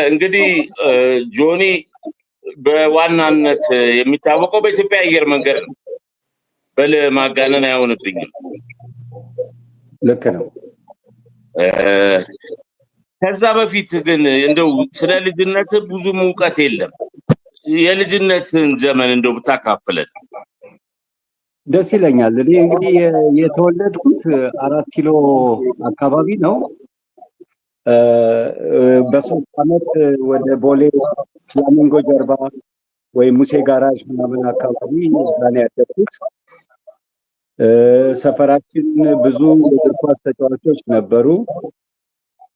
እንግዲህ ጆኒ በዋናነት የሚታወቀው በኢትዮጵያ አየር መንገድ ነው። በል ማጋነን አይሆንብኝም። ልክ ነው። ከዛ በፊት ግን እንደው ስለ ልጅነት ብዙም እውቀት የለም። የልጅነትን ዘመን እንደው ብታካፍለን። ደስ ይለኛል። እኔ እንግዲህ የተወለድኩት 4 ኪሎ አካባቢ ነው። በ3 ዓመት ወደ ቦሌ ፍላሚንጎ ጀርባ ወይም ሙሴ ጋራዥ ምናምን አካባቢ እዛ ነው ያደግኩት። ሰፈራችን ብዙ የእግር ኳስ ተጫዋቾች ነበሩ።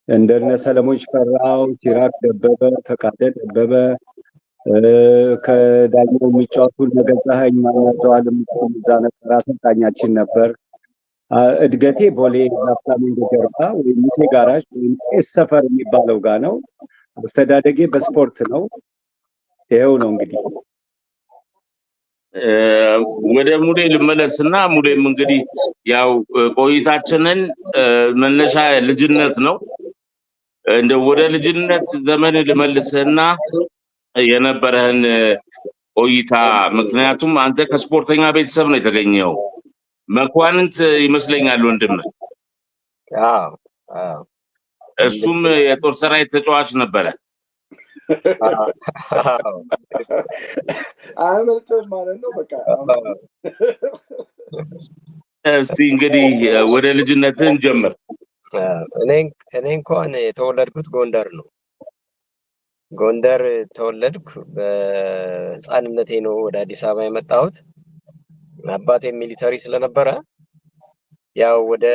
እንደነ ሰለሞን ሽፈራው፣ ሲራክ ደበበ፣ ፈቃደ ደበበ፣ ከዳኛው የሚጫወቱ እነ ገዛኸኝ ማናዘዋል እዛ ነበር፣ አሰልጣኛችን ነበር። እድገቴ ቦሌ እዛ ፍላሚንጎ ጀርባ ወይም ሙሴ ጋራዥ ወይም ቄስ ሰፈር የሚባለው ጋ ነው። አስተዳደጌ በስፖርት ነው። ይኸው ነው እንግዲህ። ወደ ሙሌ ልመለስና ሙሌም እንግዲህ ያው ቆይታችንን መነሻ ልጅነት ነው። እንደ ወደ ልጅነት ዘመን ልመልስህና የነበረህን ቆይታ፣ ምክንያቱም አንተ ከስፖርተኛ ቤተሰብ ነው የተገኘው። መኳንንት ይመስለኛል ወንድም። አዎ። እሱም የጦር ሰራዊት ተጫዋች ነበረ። አዎ። አያመልጥም ማለት ነው። በቃ። እስቲ እንግዲህ ወደ ልጅነትህ እንጀምር። እኔ እንኳን የተወለድኩት ጎንደር ነው። ጎንደር ተወለድኩ። በህፃንነቴ ነው ወደ አዲስ አበባ የመጣሁት። አባቴ military ስለነበረ ያው ወደ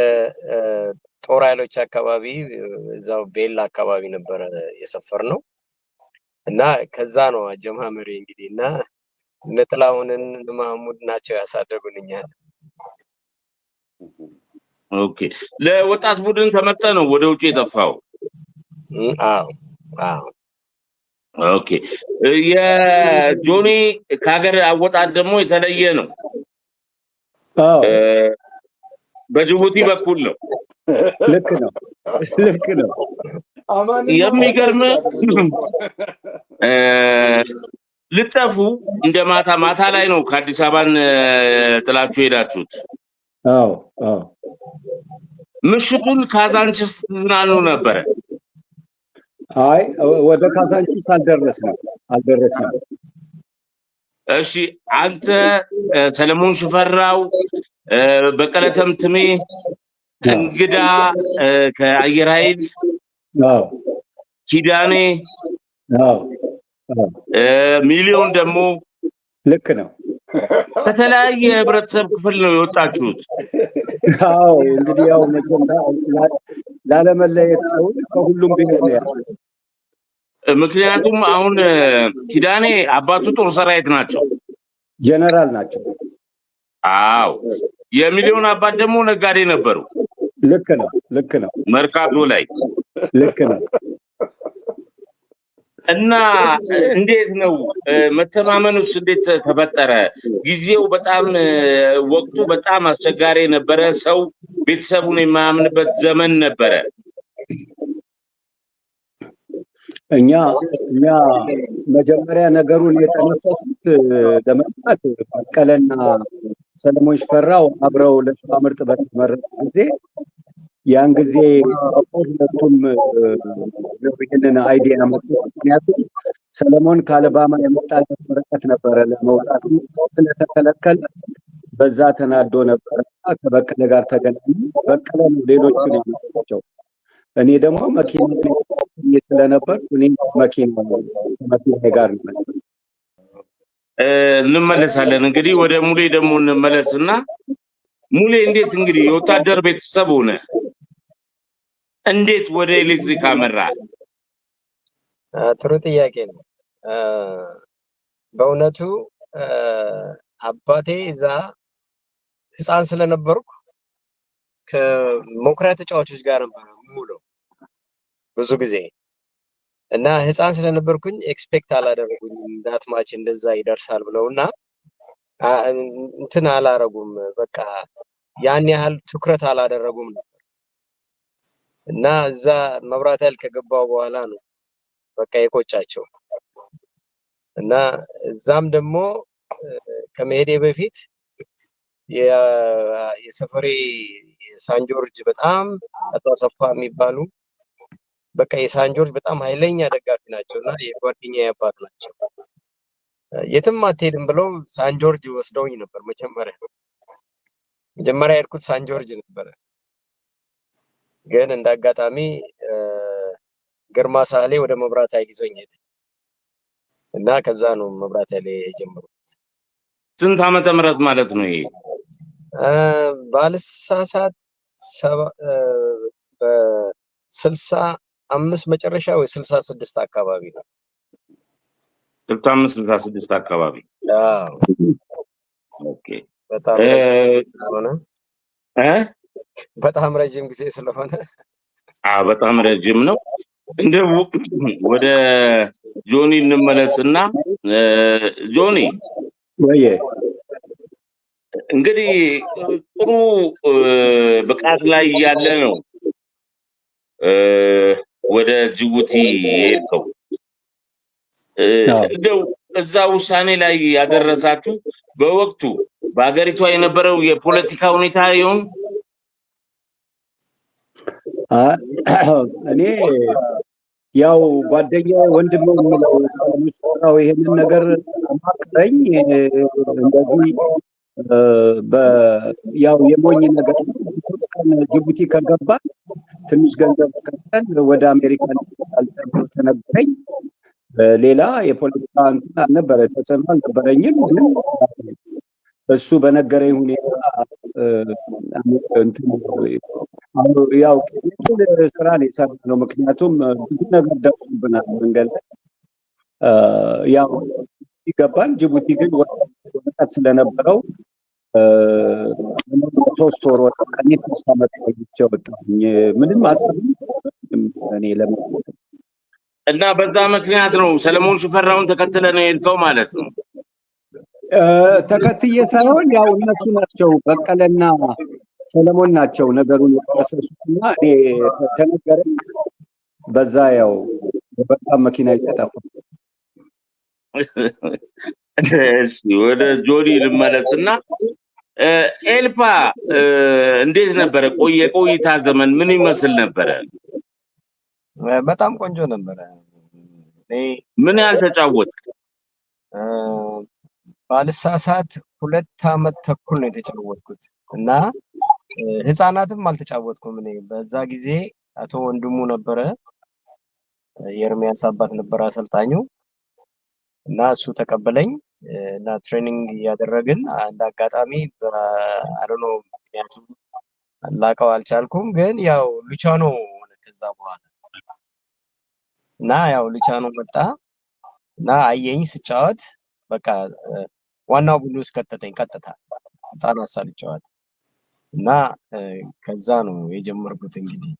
ጦር ኃይሎች አካባቢ እዛው ቤላ አካባቢ ነበረ የሰፈርነው እና ከዛ ነው አጀማመሬ እንግዲህ። እና እነ ጥላሁንን እነ ማህሙድ ናቸው ያሳደጉን እኛን። Okay፣ ለወጣት ቡድን ተመርጠህ ነው ወደ ውጭ የጠፋው? አዎ። Okay፣ የጆኒ ከሀገር አወጣት ደግሞ የተለየ ነው። አዎ። በጅቡቲ በኩል ነው። ልክ ነው፣ ልክ ነው። አማንና የሚገርም ልጠፉ እንደ ማታ ማታ ላይ ነው ከአዲስ አበባን ጥላችሁ ሄዳችሁት። አዎ። ምሽቱን ካዛንቺስ ስትዝናኑ ነበረ። አይ፣ ወደ ካዛንቺስ አልደረስንም፣ አልደረስንም። እሺ፣ አንተ፣ ሰለሞን ሽፈራው፣ በቀለ ተምትሜ፣ እንግዳ ከአየር ኃይል፣ አዎ ኪዳኔ፣ አዎ አዎ ሚሊዮን ደግሞ ልክ ነው። ከተለያየ የህብረተሰብ ክፍል ነው የወጣችሁት። አዎ፣ እንግዲህ ያው መቼም ላለመለየት ሰው ከሁሉም ብሔር ነው ያለው። ምክንያቱም አሁን ኪዳኔ አባቱ ጦር ሰራዊት ናቸው። ጀነራል ናቸው። አዎ፣ የሚሊዮን አባት ደግሞ ነጋዴ ነበሩ። ልክ ነው፣ ልክ ነው። መርካቶ ላይ። ልክ ነው። እና እንዴት ነው መተማመኑስ እንዴት ተፈጠረ? ጊዜው በጣም ወቅቱ በጣም አስቸጋሪ ነበረ። ሰው ቤተሰቡን የማያምንበት ዘመን ነበረ። እኛ መጀመሪያ ነገሩን የጠነሰሱት ለመምጣት በቀለና ሰለሞን ሽፈራው አብረው ለሸዋ ምርጥ በተመረጡ ጊዜ ያን ጊዜ ሁለቱም ይህንን idea መጡ። ምክንያቱም ሰለሞን ከአለባማ የመጣለት ወረቀት ነበረ፣ ለመውጣቱ ስለተከለከለ በዛ ተናዶ ነበረ። ከበቀለ ጋር ተገናኙ። በቀለ ነው ሌሎቹን ያመጣቸው። እኔ ደግሞ መኪና ስለነበር እኔ መኪና ጋር ነው። እንመለሳለን። እንግዲህ ወደ ሙሌ ደግሞ እንመለስና ሙሌ እንዴት እንግዲህ የወታደር ቤተሰብ ሆነ እንዴት ወደ ኤሌክትሪክ አመራ? ጥሩ ጥያቄ ነው። በእውነቱ አባቴ እዛ ህፃን ስለነበርኩ ከመኩሪያ ተጫዋቾች ጋር ነበር የምውለው ብዙ ጊዜ። እና ህፃን ስለነበርኩኝ expect አላደረጉኝም that much እንደዛ ይደርሳል ብለው። እና እንትን አላረጉም፣ በቃ ያን ያህል ትኩረት አላደረጉም ነበር። እና እዛ መብራት ኃይል ከገባው በኋላ ነው በቃ የቆጫቸው። እና እዛም ደግሞ ከመሄዴ በፊት የሰፈሬ ሳንጆርጅ በጣም አቶ አሰፋ የሚባሉ በቃ የሳንጆርጅ በጣም ኃይለኛ ደጋፊ ናቸው እና የጓደኛዬ አባት ናቸው። የትም አትሄድም ብለው ሳንጆርጅ ወስደውኝ ነበር። መጀመሪያ መጀመሪያ የሄድኩት ሳንጆርጅ ነበረ። ግን እንደ አጋጣሚ ግርማ ሳህሌ ወደ መብራት ኃይል ይዞኝ ሄደ እና ከዛ ነው መብራት ኃይል የጀመርኩት። ስንት ዓመተ ምህረት ማለት ነው ይሄ? ባልሳሳት በ65 መጨረሻ ወይ 66 አካባቢ ነው። 65 66 አካባቢ። አዎ። Okay። በጣም ረጅም ስለሆነ እ በጣም ረጅም ጊዜ ስለሆነ። አዎ፣ በጣም ረጅም ነው። እንደው ወደ ጆኒ እንመለስና ጆኒ፣ ወየ። እንግዲህ ጥሩ ብቃት ላይ ያለ ነው ወደ ጅቡቲ የሄድከው። እንደው እዛ ውሳኔ ላይ ያደረሳችሁ በወቅቱ በሀገሪቷ የነበረው የፖለቲካ ሁኔታ ይሁን? እኔ ያው ጓደኛ ወንድም የምለው ሰለሞን ይሄንን ነገር አማከረኝ። እንደዚህ ያው የሞኝ ነገር ነው። 3 ቀን ጅቡቲ ከገባን ትንሽ ገንዘብ ከፍለን ወደ አሜሪካ ተብሎ ተነገረኝ። ሌላ የፖለቲካ እንትን አልነበረ፣ ተጽዕኖ አልነበረኝም። ግን እሱ በነገረኝ ሁኔታ እንትን ያው ስራ ነው የሰራነው። ምክንያቱም ብዙ ነገር ደርሶብናል መንገድ ላይ። ያው ይገባል። ጅቡቲ ግን ወረቀት ስለነበረው 3 ወር ወጣ። እኔ 3 ዓመት ቆይቼ ወጣሁኝ። ምንም አሰብ እኔ ለማለት ነው። እና በዛ ምክንያት ነው ሰለሞን ሽፈራውን ተከትለህ ነው የሄድከው ማለት ነው። ተከትዬ ሳይሆን ያው እነሱ ናቸው፣ በቀለና ሰለሞን ናቸው ነገሩን የጠነሰሱትና እኔ ተነገረኝ። በዛ ያው በጣም መኪና ይጠፋ። እሺ፣ ወደ ጆኒ ልመለስና ኤልፓ እንዴት ነበረ? የቆይታ ዘመን ምን ይመስል ነበረ? በጣም ቆንጆ ነበረ። እኔ ምን ያህል ተጫወትክ? ባልሳሳት 2 አመት ተኩል ነው የተጫወትኩት እና ህፃናትም አልተጫወትኩም። እኔ በዛ ጊዜ አቶ ወንድሙ ነበረ፣ የኤርሚያስ አባት ነበረ አሰልጣኙ፣ እና እሱ ተቀበለኝ እና training እያደረግን አንድ አጋጣሚ I don't know ምክንያቱም ላቀው አልቻልኩም፣ ግን ያው ሉቻኖ ሆነ ከዛ በኋላ። እና ያው ሉቻኖ መጣ እና አየኝ ስጫወት፣ በቃ ዋናው ቡድን ውስጥ ከተተኝ ቀጥታ ህፃናት ሳልጫወት። እና ከዛ ነው የጀመርኩት እንግዲህ።